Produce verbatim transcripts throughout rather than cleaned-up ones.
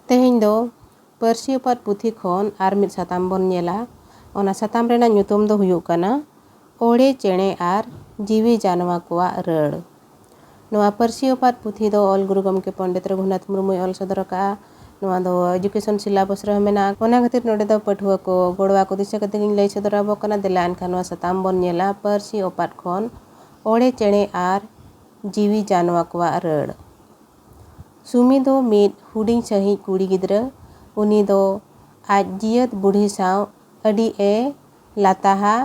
ᱛᱮᱦᱮᱧ ᱫᱚ ᱯᱟᱹᱨᱥᱤ ᱚᱯᱟᱛ ᱯᱩᱛᱷᱤ ᱠᱷᱚᱱ ᱟᱨ ᱢᱤᱫ ᱥᱟᱛᱟᱢ ᱵᱚᱱ ᱧᱮᱞᱟ᱾ ᱚᱱᱟ ᱥᱟᱛᱟᱢ ᱨᱮᱱᱟᱜ ᱧᱩᱛᱩᱢ ᱫᱚ ᱦᱩᱭᱩᱜ ᱠᱟᱱᱟ ᱚᱲᱮ ᱪᱮᱬᱮ ᱟᱨ ᱡᱤᱣᱤ ᱡᱟᱱᱣᱟ ᱠᱚᱣᱟᱜ ᱨᱟᱹᱲ᱾ ᱱᱚᱣᱟ ᱯᱟᱹᱨᱥᱤ ᱚᱯᱟᱛ ᱯᱩᱛᱷᱤ ᱫᱚ ᱚᱞ ᱜᱩᱨᱩ ᱜᱚᱢᱠᱮ ᱯᱚᱱᱰᱤᱛ ᱨᱚᱜᱷᱩᱱᱟᱛᱷ ᱢᱩᱨᱢᱩᱭ ᱚᱞ ᱥᱚᱫᱚᱨ ᱟᱠᱟᱫᱼᱟ᱾ ᱱᱚᱣᱟ ᱫᱚ ᱮᱡᱩᱠᱮᱥᱚᱱ ᱥᱤᱞᱟᱵᱚᱥ ᱨᱮᱦᱚᱸ ᱢᱮᱱᱟᱜᱼᱟ᱾ ᱚᱱᱟ ᱠᱷᱟᱹᱛᱤᱨ ᱱᱚᱰᱮ ᱫᱚ ᱯᱟᱹᱴᱷᱩᱣᱟᱹ ᱠᱚ ᱜᱚᱲᱚ ᱟᱠᱚ ᱫᱤᱥᱟᱹ ᱠᱟᱛᱮ ᱜᱤᱧ ᱞᱟᱹᱭ ᱥᱚᱫᱚᱨ ᱟᱵᱚ ᱠᱟᱱᱟ᱾ ᱫᱮᱞᱟ ᱮᱱᱠᱷᱟᱱ ᱱᱚᱣᱟ ᱥᱟᱛᱟᱢ ᱵᱚᱱ ᱧᱮᱞᱟ, ᱯᱟᱹᱨᱥᱤ ᱚᱯᱟᱛ ᱠᱷᱚᱱ ᱚᱲᱮ ᱪᱮᱬᱮ ᱟᱨ ᱡᱤᱣᱤ ᱡᱟᱱᱣᱟ ᱠᱚᱣᱟᱜ ᱨᱟᱹᱲ᱾ ᱥᱩᱢᱤ ᱫᱚ ᱢᱤᱫ ᱦᱩᱰᱤᱧ ᱥᱟᱺᱦᱤᱡ ᱠᱩᱲᱤ ᱜᱤᱫᱽᱨᱟᱹ᱾ ᱩᱱᱤ ᱫᱚ ᱟᱡ ᱡᱤᱭᱟᱹᱛ ᱵᱩᱰᱷᱤ ᱥᱟᱶ ᱟᱹᱰᱤ ᱮ ᱞᱟᱛᱟᱦᱟ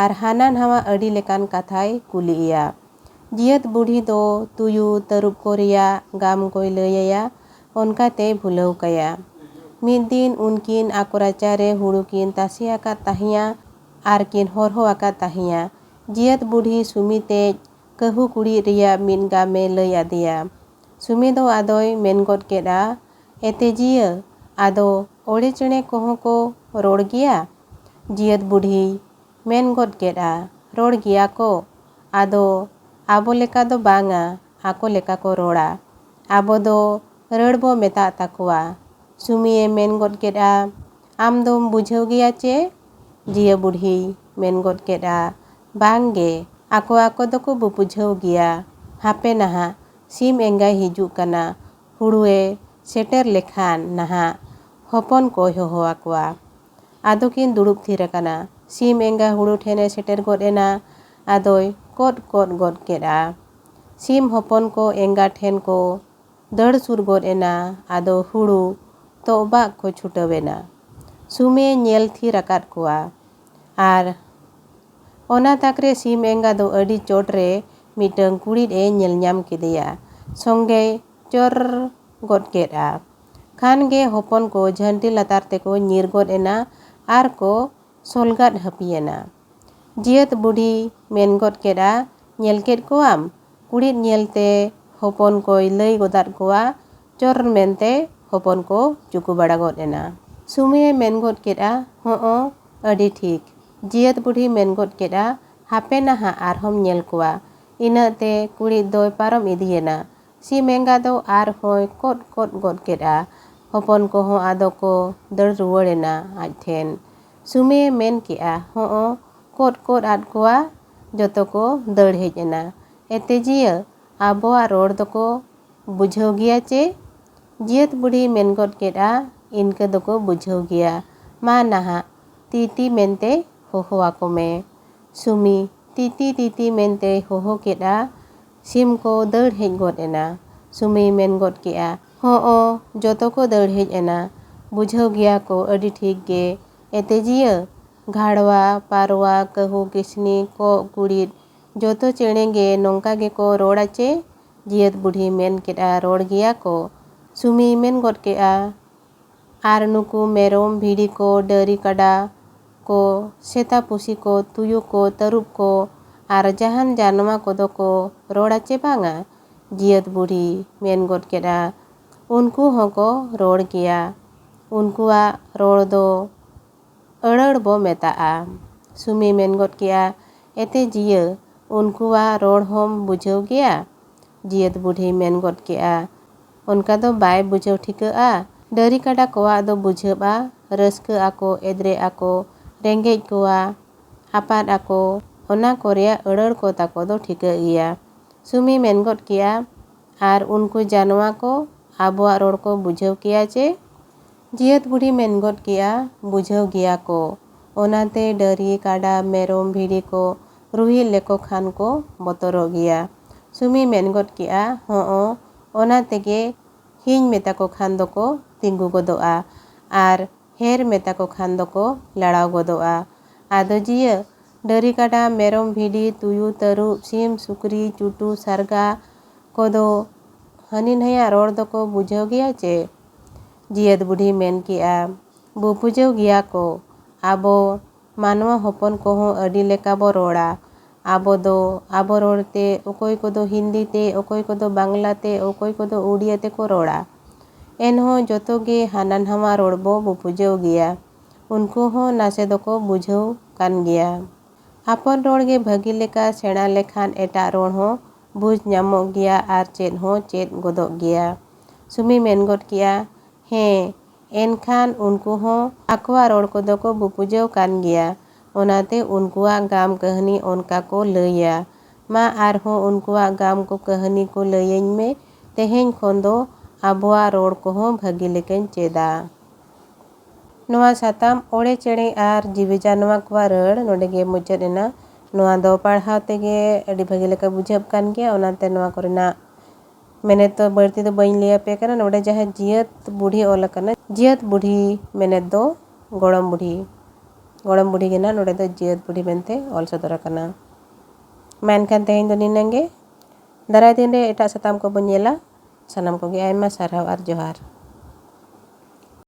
ᱟᱨ ᱦᱟᱱᱟ ᱱᱟᱣᱟ ᱟᱹᱰᱤ ᱞᱮᱠᱟᱱ ᱠᱟᱛᱷᱟᱭ ᱠᱩᱞᱤ ᱮᱭᱟ᱾ ᱡᱤᱭᱟᱹᱛ ᱵᱩᱰᱷᱤ ᱫᱚ ᱛᱩᱭᱩ ᱛᱟᱹᱨᱩᱵ ᱠᱚ ᱨᱮᱭᱟᱜ ᱜᱟᱢ ᱠᱚᱭ ᱞᱟᱹᱭ ᱟᱭᱟ, ᱚᱱᱠᱟᱛᱮᱭ ᱵᱷᱩᱞᱟᱹᱣ ᱠᱟᱭᱟ᱾ ᱢᱤᱫ ᱫᱤᱱ ᱩᱱᱠᱤᱱ ᱟᱠᱚ ᱨᱟᱪᱟ ᱨᱮ ᱦᱩᱲᱩ ᱠᱤᱱ ᱛᱟᱥᱮ ᱟᱠᱟᱫ ᱛᱟᱦᱮᱸᱭᱟ ᱟᱨ ᱠᱤᱱ ᱦᱚᱨᱦᱚ ᱟᱠᱟᱫ ᱛᱟᱦᱮᱸᱭᱟ᱾ ᱡᱤᱭᱟᱹᱛ ᱵᱩᱰᱷᱤ ᱥᱩᱢᱤ ᱛᱮᱡ ᱠᱟᱹᱦᱩ ᱠᱩᱲᱤᱫ ᱨᱮᱭᱟᱜ ᱢᱤᱫ ᱜᱟᱢᱮ ᱞᱟᱹᱭ ᱟᱫᱮᱭᱟ᱾ ᱥᱩᱢᱤ ᱫᱚ ᱟᱫᱚᱭ ᱢᱮᱱ ᱜᱚᱫ ᱠᱮᱫᱼᱟ, "ᱮᱛᱮ ᱡᱤᱭᱟᱹ, ᱟᱫᱚ ᱚᱲᱮ ᱪᱮᱬᱮ ᱠᱚᱦᱚᱸ ᱠᱚ ᱨᱚᱲ ᱜᱮᱭᱟ?" ᱡᱤᱭᱟᱹᱛ ᱵᱩᱰᱷᱤᱭ ᱢᱮᱱ ᱜᱚᱫ ᱠᱮᱫᱼᱟ, "ᱨᱚᱲ ᱜᱮᱭᱟ ᱠᱚ, ᱟᱫᱚ ᱟᱵᱚ ᱞᱮᱠᱟ ᱫᱚ ᱵᱟᱝᱟ, ᱟᱠᱚ ᱞᱮᱠᱟ ᱠᱚ ᱨᱚᱲᱟ᱾ ᱟᱵᱚ ᱫᱚ ᱨᱟᱹᱲ ᱵᱚ ᱢᱮᱛᱟᱜ ᱛᱟᱠᱚᱣᱟ᱾" ᱥᱩᱢᱤᱭᱮ ᱢᱮᱱ ᱜᱚᱫ ᱠᱮᱫᱼᱟ, "ᱟᱢ ᱫᱚᱢ ᱵᱩᱡᱷᱟᱹᱣ ᱜᱮᱭᱟ ᱪᱮ?" ᱡᱤᱭᱟᱹ ᱵᱩᱰᱷᱤᱭ ᱢᱮᱱ ᱜᱚᱫ ᱠᱮᱫᱼᱟ, "ᱵᱟᱝ ᱜᱮ, ᱟᱠᱚ ᱟᱠᱚ ᱫᱚᱠᱚ ᱵᱩ-, ᱵᱩᱡᱷᱟᱹᱣ ᱜᱮᱭᱟ᱾ ᱦᱟᱯᱮ ᱱᱟᱦᱟᱜ, ᱥᱤᱢ ᱮᱸᱜᱟᱭ ᱦᱤᱡᱩᱜ ᱠᱟᱱᱟ, ᱦᱩᱲᱩᱭᱮ ᱥᱮᱴᱮᱨ ᱞᱮᱠᱷᱟᱱ ᱱᱟᱦᱟᱜ ᱦᱚᱯᱚᱱ ᱠᱚᱭ ᱦᱚᱦᱚ ᱟᱠᱚᱣᱟ᱾" ᱟᱫᱚ ᱠᱤᱱ ᱫᱩᱲᱩᱵ ᱛᱷᱤᱨ ᱟᱠᱟᱱᱟ᱾ ᱥᱤᱢ ᱮᱸᱜᱟ ᱦᱩᱲᱩ ᱴᱷᱮᱱᱮ ᱥᱮᱴᱮᱨ ᱜᱚᱫ ᱮᱱᱟ, ᱟᱫᱚᱭ ᱠᱚᱫ ᱠᱚᱫ ᱜᱚᱫ ᱠᱮᱫᱼᱟ᱾ ᱥᱤᱢ ᱦᱚᱯᱚᱱ ᱠᱚ ᱮᱸᱜᱟ ᱴᱷᱮᱱ ᱠᱚ ᱫᱟᱹᱲ ᱥᱩᱨ ᱜᱚᱫ ᱮᱱᱟ, ᱟᱫᱚ ᱦᱩᱲᱩ ᱛᱚᱜᱵᱟᱜ ᱠᱚ ᱪᱷᱩᱴᱟᱹᱣ ᱮᱱᱟ᱾ ᱥᱩᱢᱮ ᱧᱮᱞ ᱛᱷᱤᱨ ᱟᱠᱟᱫ ᱠᱚᱣᱟ᱾ ᱟᱨ ᱚᱱᱟ ᱛᱟᱠ ᱨᱮ ᱥᱤᱢ ᱮᱸᱜᱟ ᱫᱚ ᱟᱹᱰᱤ ᱪᱚᱴ ᱨᱮ ᱢᱤᱫᱴᱟᱹᱝ ᱠᱩᱲᱤᱫ ᱮ ᱧᱮᱞ ᱧᱟᱢ ᱠᱮᱫᱮᱭᱟ᱾ ᱥᱚᱸᱜᱮᱭ ᱪᱚᱨ ᱜᱚᱫ ᱠᱮᱫᱼᱟ᱾ ᱠᱷᱟᱱ ᱜᱮ ᱦᱚᱯᱚᱱ ᱠᱚ ᱡᱷᱟᱹᱱᱴᱤ ᱞᱟᱛᱟᱨ ᱛᱮᱠᱚ ᱧᱤᱨ ᱜᱚᱫ ᱮᱱᱟ ᱟᱨ ᱠᱚ ᱥᱚᱞᱜᱟᱫ ᱦᱟᱹᱯᱤᱭᱮᱱᱟ᱾ ᱡᱤᱭᱟᱹᱛ ᱵᱩᱰᱷᱤ ᱢᱮᱱ ᱜᱚᱫ ᱠᱮᱫᱼᱟ, "ᱧᱮᱞ ᱠᱮᱫ ᱠᱚᱣᱟᱢ? ᱠᱩᱲᱤᱫ ᱧᱮᱞᱛᱮ ᱦᱚᱯᱚᱱ ᱠᱚᱭ ᱞᱟᱹᱭ ᱜᱚᱫᱟᱫ ᱠᱚᱣᱟ, ᱪᱚᱨ ᱢᱮᱱᱛᱮ ᱦᱚᱯᱚᱱ ᱠᱚ ᱪᱩᱠᱩ ᱵᱟᱲᱟ ᱜᱚᱫ ᱮᱱᱟ᱾" ᱥᱩᱢᱤᱭᱮ ᱢᱮᱱ ᱜᱚᱫ ᱠᱮᱫᱼᱟ, "ᱦᱚᱸᱜᱼᱚ, ᱟᱹᱰᱤ ᱴᱷᱤᱠ, ᱡᱤᱭᱟᱹᱛ ᱵᱩᱰᱷᱤ ᱢᱮᱱ ᱜᱚᱫ ᱠᱮᱫᱼᱟ, ᱦᱟᱯᱮ ᱱᱟᱦᱟᱜ ᱟᱨᱦᱚᱸᱢ ᱧᱮᱞ ᱠᱚᱣᱟ᱾" ᱤᱱᱟᱹᱜ ᱛᱮ ᱠᱩᱲᱤᱫ ᱫᱚᱭ ᱯᱟᱨᱚᱢ ᱤᱫᱤᱭᱮᱱᱟ᱾ ᱥᱤᱢ ᱮᱸᱜᱟ ᱫᱚ ᱟᱨᱦᱚᱸᱭ ᱠᱚᱫ ᱠᱚᱫ ᱜᱚᱫ ᱠᱮᱫᱼᱟ᱾ ᱦᱚᱯᱚᱱ ᱠᱚᱦᱚᱸ ᱟᱫᱚ ᱠᱚ ᱫᱟᱹᱲ ᱨᱩᱣᱟᱹᱲ ᱮᱱᱟ ᱟᱡ ᱴᱷᱮᱱ᱾ ᱥᱩᱢᱤᱭᱮ ᱢᱮᱱ ᱠᱮᱜᱼᱟ, ᱦᱚᱸᱜᱼᱚ, ᱠᱚᱫ ᱠᱚᱫ ᱟᱫ ᱠᱚᱣᱟ, ᱡᱚᱛᱚ ᱠᱚ ᱫᱟᱹᱲ ᱦᱮᱡ ᱮᱱᱟ᱾ ᱮᱛᱮ ᱡᱤᱭᱟᱹ, ᱟᱵᱚᱣᱟᱜ ᱨᱚᱲ ᱫᱚᱠᱚ ᱵᱩᱡᱷᱟᱹᱣ ᱜᱮᱭᱟ ᱪᱮ? ᱡᱤᱭᱟᱹᱛ ᱵᱩᱰᱷᱤ ᱢᱮᱱ ᱜᱚᱫ ᱠᱮᱫᱼᱟ, ᱤᱱᱠᱟᱹ ᱫᱚᱠᱚ ᱵᱩᱡᱷᱟᱹᱣ ᱜᱮᱭᱟ᱾ ᱢᱟ ᱱᱟᱦᱟᱜ, ᱛᱤ ᱛᱤ ᱢᱮᱱᱛᱮ ᱦᱚᱦᱚ ᱟᱠᱚ ᱢᱮ᱾ ᱥᱩᱢᱤ ᱛᱤᱛᱤ ᱛᱤᱛᱤ ᱢᱮᱱᱛᱮᱭ ᱦᱚᱦᱚ ᱠᱮᱫᱼᱟ᱾ ᱥᱤᱢ ᱠᱚ ᱫᱟᱹᱲ ᱦᱮᱡ ᱜᱚᱫ ᱮᱱᱟ᱾ ᱥᱩᱢᱤᱭ ᱢᱮᱱ ᱜᱚᱫ ᱠᱮᱫᱼᱟ, ᱦᱚᱸᱜᱼᱚ, ᱡᱚᱛᱚ ᱠᱚ ᱫᱟᱹᱲ ᱦᱮᱡ ᱮᱱᱟ᱾ ᱵᱩᱡᱷᱟᱹᱣ ᱜᱮᱭᱟ ᱠᱚ ᱟᱹᱰᱤ ᱴᱷᱤᱠ ᱜᱮ᱾ ᱮᱛᱮ ᱡᱤᱭᱟᱹ, ᱜᱷᱟᱲᱣᱟ, ᱯᱟᱨᱣᱟ, ᱠᱟᱹᱦᱩ, ᱠᱤᱥᱱᱤ, ᱠᱚᱜ, ᱠᱩᱲᱤᱫ, ᱡᱚᱛᱚ ᱪᱮᱬᱮ ᱜᱮ ᱱᱚᱝᱠᱟ ᱜᱮᱠᱚ ᱨᱚᱲᱟ ᱪᱮ? ᱡᱤᱭᱟᱹᱛ ᱵᱩᱰᱷᱤ ᱢᱮᱱ ᱠᱮᱫᱼᱟ, ᱨᱚᱲ ᱜᱮᱭᱟ ᱠᱚ᱾ ᱥᱩᱢᱤᱭ ᱢᱮᱱ ᱜᱚᱫ ᱠᱮᱫᱼᱟ, ᱟᱨ ᱱᱩᱠᱩ ᱢᱮᱨᱚᱢ, ᱵᱷᱤᱰᱤ ᱠᱚ, ᱰᱟᱹᱝᱨᱤ, ᱠᱟᱰᱟ ᱠᱚ, ᱥᱮᱛᱟ, ᱯᱩᱥᱤ ᱠᱚ, ᱛᱩᱭᱩ ᱠᱚ, ᱛᱟᱹᱨᱩᱵ ᱠᱚ, ᱟᱨ ᱡᱟᱦᱟᱱ ᱡᱟᱱᱣᱟ ᱠᱚᱫᱚ ᱠᱚ ᱨᱚᱲᱟ ᱪᱮ ᱵᱟᱝᱟ? ᱡᱤᱭᱟᱹᱛ ᱵᱩᱰᱷᱤ ᱢᱮᱱ ᱜᱚᱫ ᱠᱮᱫᱼᱟ, ᱩᱱᱠᱩ ᱦᱚᱸᱠᱚ ᱨᱚᱲ ᱜᱮᱭᱟ᱾ ᱩᱱᱠᱩᱣᱟᱜ ᱨᱚᱲ ᱫᱚ ᱟᱹᱲᱟᱹᱲ ᱵᱚ ᱢᱮᱛᱟᱜᱼᱟ᱾ ᱥᱩᱢᱤ ᱢᱮᱱ ᱜᱚᱫ ᱠᱮᱫᱼᱟ, ᱮᱛᱮ ᱡᱤᱭᱟᱹ, ᱩᱱᱠᱩᱣᱟᱜ ᱨᱚᱲ ᱦᱚᱸᱢ ᱵᱩᱡᱷᱟᱹᱣ ᱜᱮᱭᱟ? ᱡᱤᱭᱟᱹᱛ ᱵᱩᱰᱷᱤ ᱢᱮᱱ ᱜᱚᱫ ᱠᱮᱫᱼᱟ, ᱚᱱᱠᱟ ᱫᱚ ᱵᱟᱭ ᱵᱩᱡᱷᱟᱹᱣ ᱴᱷᱤᱠᱟᱹᱜᱼᱟ᱾ ᱰᱟᱹᱝᱨᱤ ᱠᱟᱰᱟ ᱠᱚᱣᱟᱜ ᱫᱚ ᱵᱩᱡᱷᱟᱹᱜᱼᱟ, ᱨᱟᱹᱥᱠᱟᱹᱜ ᱟᱠᱚ, ᱮᱫᱽᱨᱮᱜ ᱟᱠᱚ, ᱨᱮᱸᱜᱮᱡ ᱠᱚᱣᱟ, ᱟᱯᱟᱫ ᱟᱠᱚ, ᱚᱱᱟ ᱠᱚ ᱨᱮᱭᱟᱜ ᱟᱹᱲᱟᱹᱲ ᱠᱚ ᱛᱟᱠᱚ ᱫᱚ ᱴᱷᱤᱠᱟᱹᱜ ᱜᱮᱭᱟ᱾ ᱥᱩᱢᱤ ᱢᱮᱱ ᱜᱚᱫ ᱠᱮᱫᱼᱟ, ᱟᱨ ᱩᱱᱠᱩ ᱡᱟᱱᱣᱟ ᱠᱚ ᱟᱵᱚᱣᱟᱜ ᱨᱚᱲ ᱠᱚ ᱵᱩᱡᱷᱟᱹᱣ ᱠᱮᱭᱟ ᱪᱮ? ᱡᱤᱭᱟᱹᱛ ᱵᱩᱰᱷᱤ ᱢᱮᱱ ᱜᱚᱫ ᱠᱮᱫᱼᱟ, ᱵᱩᱡᱷᱟᱹᱣ ᱜᱮᱭᱟ ᱠᱚ᱾ ᱚᱱᱟᱛᱮ ᱰᱟᱹᱝᱨᱤ, ᱠᱟᱰᱟ, ᱢᱮᱨᱚᱢ, ᱵᱷᱤᱰᱤ ᱠᱚ ᱨᱩᱦᱤᱫ ᱞᱮᱠᱚ ᱠᱷᱟᱱ ᱠᱚ ᱵᱚᱛᱚᱨᱚᱜ ᱜᱮᱭᱟ᱾ ᱥᱩᱢᱤ ᱢᱮᱱ ᱜᱚᱫ ᱠᱮᱫᱼᱟ, ᱦᱚᱸᱜᱼᱚ, ᱚᱱᱟ ᱛᱮᱜᱮ ᱦᱤᱧ ᱢᱮᱛᱟ ᱠᱚ ᱠᱷᱟᱱ ᱫᱚᱠᱚ ᱛᱤᱸᱜᱩ ᱜᱚᱫᱚᱜᱼᱟ ᱟᱨ ᱦᱮᱨ ᱢᱮᱛᱟ ᱠᱚ ᱠᱷᱟᱱ ᱫᱚᱠᱚ ᱞᱟᱲᱟᱣ ᱜᱚᱫᱚᱜᱼᱟ᱾ ᱟᱫᱚ ᱡᱤᱭᱟᱹ, ᱰᱟᱹᱝᱨᱤ, ᱠᱟᱰᱟ, ᱢᱮᱨᱚᱢ, ᱵᱷᱤᱰᱤ, ᱛᱩᱭᱩ, ᱛᱟᱹᱨᱩᱵ, ᱥᱤᱢ, ᱥᱩᱠᱨᱤ, ᱪᱩᱴᱩ, ᱥᱟᱨᱜᱟ ᱠᱚᱫᱚ ᱦᱟᱹᱱᱤ ᱱᱟᱹᱭᱟᱜ ᱨᱚᱲ ᱫᱚᱠᱚ ᱵᱩᱡᱷᱟᱹᱣ ᱜᱮᱭᱟ ᱪᱮ? ᱡᱤᱭᱟᱹᱛ ᱵᱩᱰᱷᱤ ᱢᱮᱱ ᱠᱮᱫᱼᱟ, ᱵᱩᱯᱩᱡᱟᱹᱣ ᱜᱮᱭᱟ ᱠᱚ᱾ ᱟᱵᱚ ᱢᱟᱱᱣᱟ ᱦᱚᱯᱚᱱ ᱠᱚᱦᱚᱸ ᱟᱹᱰᱤ ᱞᱮᱠᱟ ᱵᱚ ᱨᱚᱲᱟ᱾ ᱟᱵᱚ ᱫᱚ ᱟᱵᱚ ᱨᱚᱲ ᱛᱮ, ᱚᱠᱚᱭ ᱠᱚᱫᱚ ᱦᱤᱱᱫᱤ ᱛᱮ, ᱚᱠᱚᱭ ᱠᱚᱫᱚ ᱵᱟᱝᱞᱟ ᱛᱮ, ᱚᱠᱚᱭ ᱠᱚᱫᱚ ᱩᱲᱤᱭᱟ ᱛᱮᱠᱚ ᱨᱚᱲᱟ᱾ ᱮᱱᱦᱚᱸ ᱡᱚᱛᱚ ᱜᱮ ᱦᱟᱱᱟ ᱱᱟᱣᱟ ᱨᱚᱲ ᱵᱚ ᱵᱩᱯᱩᱡᱟᱹᱣ ᱜᱮᱭᱟ᱾ ᱩᱱᱠᱩ ᱦᱚᱸ ᱱᱟᱥᱮ ᱫᱚᱠᱚ ᱵᱩᱡᱷᱟᱹᱣ ᱠᱟᱱ ᱜᱮᱭᱟ᱾ ᱟᱯᱚᱱ ᱨᱚᱲ ᱜᱮ ᱵᱷᱟᱹᱜᱤ ᱞᱮᱠᱟ ᱥᱮᱬᱟ ᱞᱮᱠᱷᱟᱱ ᱮᱴᱟᱜ ᱨᱚᱲ ᱦᱚᱸ ᱵᱩᱡᱽ ᱧᱟᱢᱚᱜ ᱜᱮᱭᱟ ᱟᱨ ᱪᱮᱫ ᱦᱚᱸ ᱪᱮᱫ ᱜᱚᱫᱚᱜ ᱜᱮᱭᱟ᱾ ᱥᱩᱢᱤ ᱢᱮᱱ ᱜᱚᱫ ᱠᱮᱫᱼᱟ, ᱦᱮᱸ, ᱮᱱᱠᱷᱟᱱ ᱩᱱᱠᱩ ᱦᱚᱸ ᱟᱠᱚᱣᱟᱜ ᱨᱚᱲ ᱠᱚᱫᱚ ᱠᱚ ᱵᱩᱯᱩᱡᱟᱹᱣ ᱠᱟᱱ ᱜᱮᱭᱟ᱾ ᱚᱱᱟᱛᱮ ᱩᱱᱠᱩᱣᱟᱜ ᱜᱟᱢ ᱠᱟᱹᱦᱱᱤ ᱚᱱᱠᱟ ᱠᱚ ᱞᱟᱹᱭᱟ᱾ ᱢᱟ ᱟᱨᱦᱚᱸ ᱩᱱᱠᱩᱣᱟᱜ ᱜᱟᱢ ᱠᱚ ᱠᱟᱹᱦᱱᱤ ᱠᱚ ᱞᱟᱹᱭᱟᱹᱧ ᱢᱮ᱾ ᱛᱮᱦᱮᱧ ᱠᱷᱚᱱ ᱫᱚ ᱟᱵᱚᱣᱟᱜ ᱨᱚᱲ ᱠᱚᱦᱚᱸ ᱵᱷᱟᱹᱜᱤ ᱞᱮᱠᱟᱧ ᱪᱮᱫᱟ᱾ ᱱᱚᱣᱟ ᱥᱟᱛᱟᱢ ᱚᱲᱮ ᱪᱮᱬᱮ ᱟᱨ ᱡᱤᱣᱤ ᱡᱟᱱᱣᱟ ᱠᱚᱣᱟᱜ ᱨᱟᱹᱲ ᱱᱚᱰᱮ ᱜᱮ ᱢᱩᱪᱟᱹᱫ ᱮᱱᱟ᱾ ᱱᱚᱣᱟ ᱫᱚ ᱯᱟᱲᱦᱟᱣ ᱛᱮᱜᱮ ᱟᱹᱰᱤ ᱵᱷᱟᱹᱜᱤ ᱞᱮᱠᱟ ᱵᱩᱡᱷᱟᱹᱜ ᱠᱟᱱ ᱜᱮᱭᱟ, ᱚᱱᱟᱛᱮ ᱱᱚᱣᱟ ᱠᱚᱨᱮᱱᱟᱜ ᱢᱮᱱᱮᱛ ᱫᱚ ᱵᱟᱹᱲᱛᱤ ᱫᱚ ᱵᱟᱹᱧ ᱞᱟᱹᱭ ᱟᱯᱮ ᱠᱟᱱᱟ᱾ ᱱᱚᱰᱮ ᱡᱟᱦᱟᱸ ᱡᱤᱭᱟᱹᱛ ᱵᱩᱰᱷᱤ ᱚᱞ ᱟᱠᱟᱱᱟ, ᱡᱤᱭᱟᱹᱛ ᱵᱩᱰᱷᱤ ᱢᱮᱱᱮᱛ ᱫᱚ ᱜᱚᱲᱚᱢ ᱵᱩᱰᱷᱤ, ᱜᱚᱲᱚᱢ ᱵᱩᱰᱷᱤ ᱜᱮ ᱱᱟᱜ ᱱᱚᱰᱮ ᱫᱚ ᱡᱤᱭᱟᱹᱛ ᱵᱩᱰᱷᱤ ᱢᱮᱱᱛᱮ ᱚᱞ ᱥᱚᱫᱚᱨ ᱟᱠᱟᱱᱟ᱾ ᱢᱟ ᱮᱱᱠᱷᱟᱱ ᱛᱮᱦᱮᱧ ᱫᱚ ᱱᱤᱱᱟᱹᱝ ᱜᱮ᱾ ᱫᱟᱨᱟᱭ ᱫᱤᱱ ᱨᱮ ᱮᱴᱟᱜ ᱥᱟᱛᱟᱢ ᱠᱚᱵᱚᱱ ᱧᱮᱞᱟ᱾ ᱥᱟᱱᱟᱢ ᱠᱚᱜᱮ ᱟᱭᱢᱟ ᱥᱟᱨᱦᱟᱣ ᱟᱨ ᱡᱚᱦᱟᱨ᱾